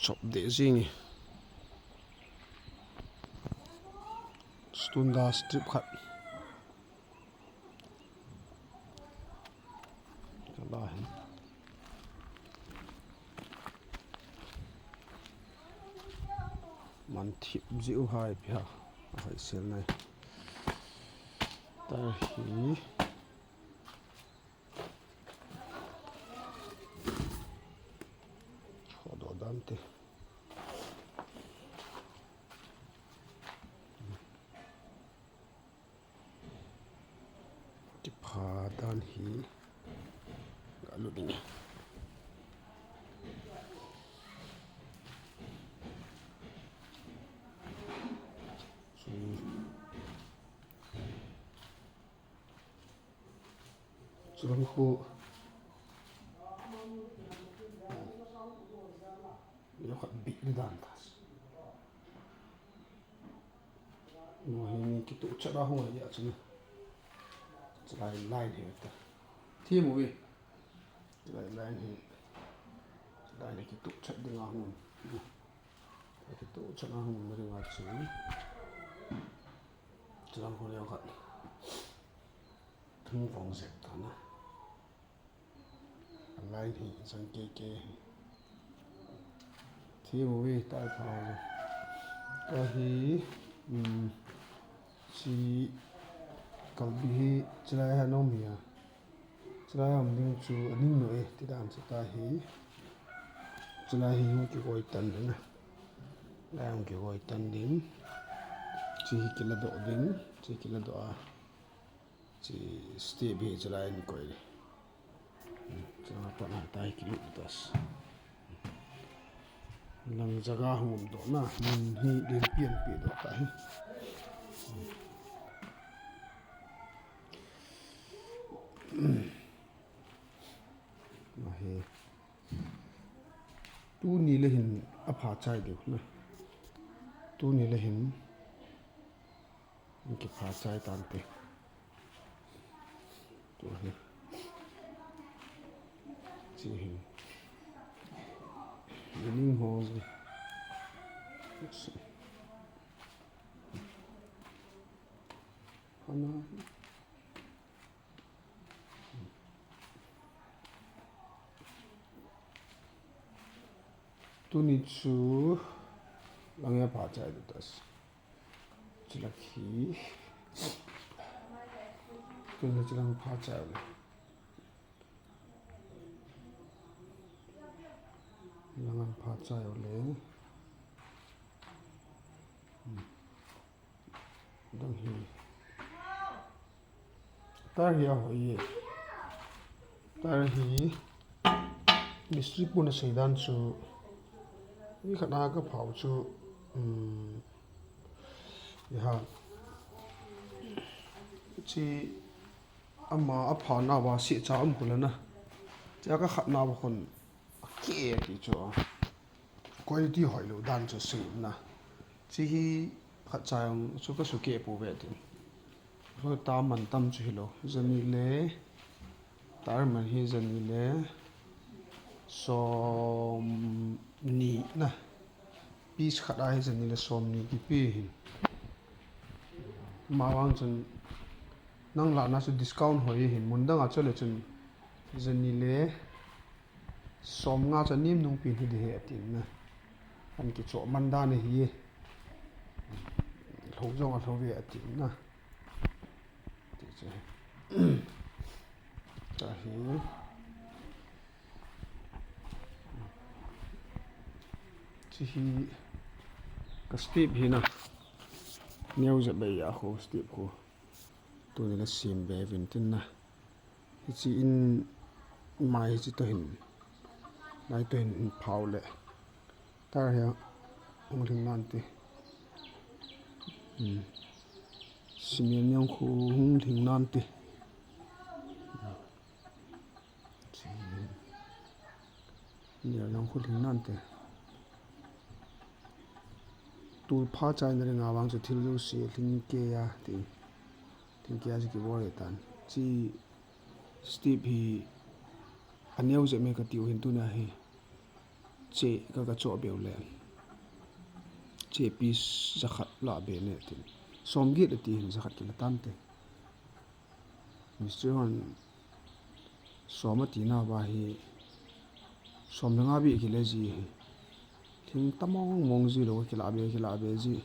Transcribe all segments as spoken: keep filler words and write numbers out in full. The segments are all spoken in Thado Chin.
Chop deh jing e. Stone da strip khat. Kala hin. Man thip jiu hai pia. Hai sel nai. Tar hi. Chodoh dan te. Kipha dan hi galut ding. Chu. Chulang khu. Yo khat bit ni dan ta. No hi ni kitu chat a hung ya chun. Chulai line hi ta. Thi mu vi. Chulai line hi. Chulai ni kitu chat ding a hung. Kitu chat a hung ma ding a chun. Chulang khu yo khat. Thung vong zep ta na. Line hi chang kei kei. Thi mu vi tai pha ho. Ka hi, um, chi kalbi hi chulai ha nom hi a. Chulai um ding chu aning no e, ti dan chu ta hi. Chulai hi hung kigoi tan ding a. Lai hung kigoi tan ding. Chi hi kila doh ding. Chi kila doh a. Chi step hi chulai in koi le. Chulai pat na tai kilu tas. Lang jaga hung um doh na, mun hi din pian pi doh ta hi. Ma hi. Tuni le hin apha chai diu na. Tuni le hin kipha chai tante. Tu hi. Chi hin. Meaning ho. Hana. Tuni chu lang ya pha chai diu tas. Chulak hi. Tuni chulang pha chai le. Lang an pha chai le. Dang hi. Tar hi a hoi e. Tar hi. Mistri pun a sei dan chu. Mi khat a ka phau chu. Um, ya. Chi ama a pha na ba si cha um kula na. Cha ka khat na ba khun. Ke ti chu. Quality hoi lo dan chu sei na. Chi hi khat cha jong chu ka su ke pu ve tin. Ho ta man tam chu hi lo. Jani le tar man hi jani le som ni na. Piece khat a hi jani le som ni kipe hin. Ma vang chun nang la na chu discount hoi hin mun dang a chu le chun jani le Som nga chu anem nung pen hi ding ahi atin na. An kichoh man dan ahi. Lhou jong alhou ve atin na. Ti chu. Tahi. Chi hi ka step hi na. Neo jep bei a khu step khu. Tuni la sem be uvin tin na. Hiche in mai hiche toh hin, mai toh hin phau le. Tar hi hung lhing nan ti. Hmm. Cement jong khu hung lhing nan ti. Cement. Nia jong khu lhing nan ti. Tul pha chaina ding a vang chu thil jouse lhing kei a ti. Lhing kei a chu kibol ahi tan. Chi step hi aneo jep me kati u hin tuna hi. che ka ka cho beu le. Che piece jakhat la be ne tin. Som get ati hin jakhat kila tante. Mistri hon som ati na ba hi som le nga beh kile ji hi. Thing tamong mong ji lou kila be kila be ji.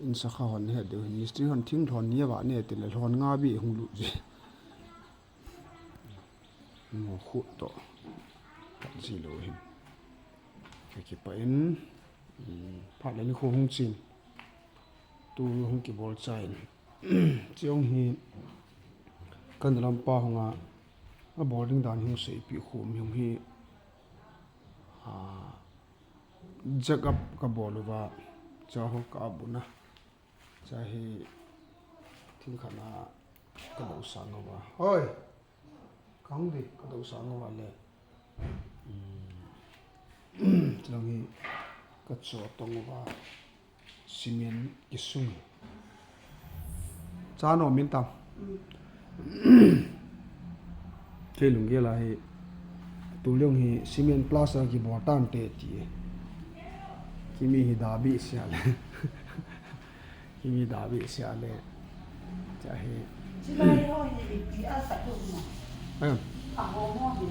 In sakha hon he deu hin mistri hon thing lhon ni ba ne ti le lhon nga beh hung lut ji. Mo khut to. Pat ji lou hin. Ka kipah in, um, phat le ni kho hung chin. Tu hung kibol chain. Chiong hi kan lampa hung a, a bol ding dan hung sei pi khum hung hi, a, jack up ka bol uva, cha ho ka abuna. Cha hi thil khat na ka do sang uva. Hoi! Ka hung di, ka do sang uva le. Chulang hi ka cho tong uva. Cement kisung. Cha no min tam. Kei lunggel a hi. Tu liong hi cement plaster kibol tante ti. Kimi hi dabi sia le. Kimi dabi sia le. Cha hi. Chilai ho hi ipi a sa tu ma. Ayan. A ho mo hi.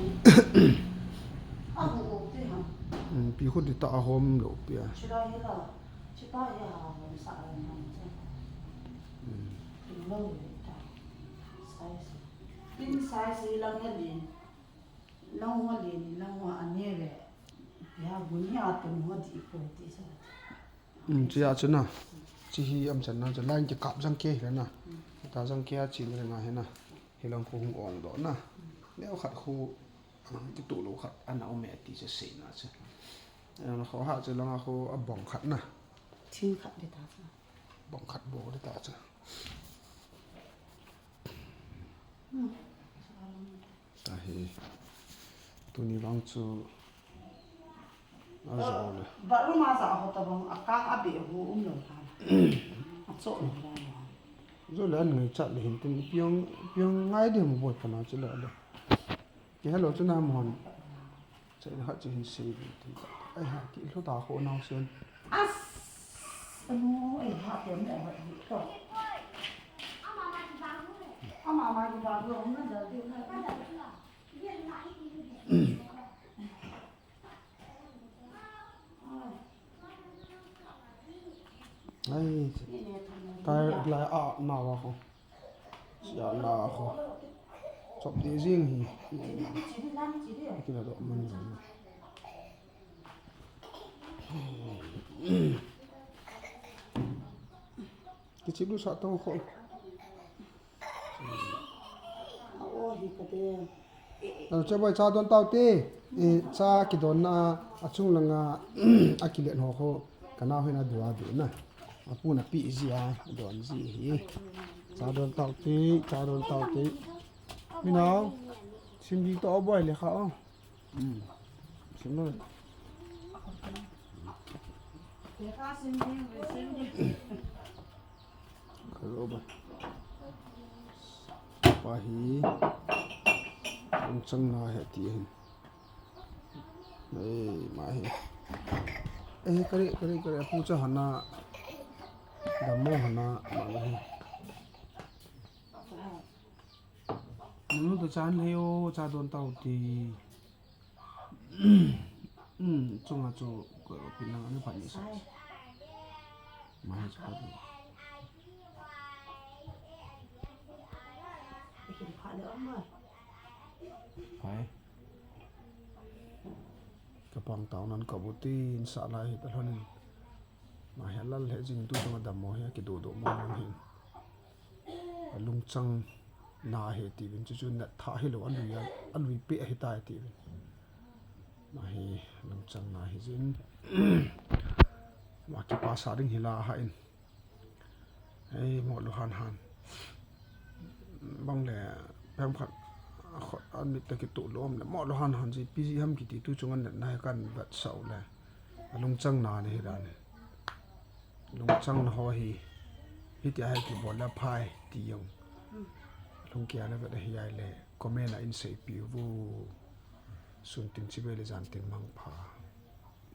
A ho o te ha. Pi khut di ta a hom lo pi a. Chilai hi la. Chita hi a ho sa a na. Pi lo hi ta. Size. Pin size hi lang ya din. Lang ho din, lang ho a ne ve. Ya gun ya tum ho di ko ti sa. Um, chia chu na. Chi hi am chan na chu line kikap jang ke hi na. Ta jang ke a chi na nga hi na. Hi lang khu hung ong do na. Neo khat khu, ah, kitu lo khat ana um e ti chu sei na chu. Ana kho ha chu lang a khu a bong khat na. Thing khat de ta chu. Bong khat bo de ta chu. Ta hi. Tuni vang chu a jo le. Ba ru ma sa ho ta bang a kang a be ho um lo ta. A cho lo ta. Jo le an ngai chat le hin tin piang, piang ngai de mo boi kana chu le le. Ke hello chu na mo hon. Chai na khat chu hin sei ding tin. Ai ha, ki lhu ta kho nau sen. As! Anu, ai ha, tem le ha, ki to. Ama ma ki ba ru, na da de na. Ai, tai lai a na wa kho. Sia la kho. Chop te jing hi. Kila do man lo. Kichip lu sa to kho. A, cha boi cha don tau te. E, cha kidon na a chung langa a kilet ho kho. Ka nau hin a dua du na. A pu na pi ji a, don ji hi. Cha don tau te, cha don tau te. Mi nau, sim di to boi le kha o. Hmm. Sim lo. Le kha sim di, sim di. Ka lo ba. Pa hi. Ang chang na he ti hin. Ei, ma hi. Ei, kare, kare, kare, apu cha hana. Damo hana, ma hi. Nanu to chan le yo, cha don tau ti. Hmm, chunga chu ko pi na ni pa ni sa. Ma hi cha. Pai. Ka pang tau nan ka bu tin sa lai hi ta lhonin. Ma hi a lal he jing tu chunga damo hi a kidodo mong mong hin. A lungchang na he ti vin chu chu nat tha hi lo a lui a, a lui pe a hi ta he ti vin. Ma hi lungchang na hi jin. Ma kipa sa ding hi la ha in. Ei, mo lu han han. Bang le, pem khat, a khot, a mit ta kitu lom le, mo lu han han ji, pi ji ham kiti tu chung an na he kan vat sau le. A lungchang na ni hi dan. Lungchang na ho hi, hi ti a he kibol la phai ti yong. Lung kia na vat a hi ai le, comment a in sei pi vu. Sun tin chibai le jan tin mang pha.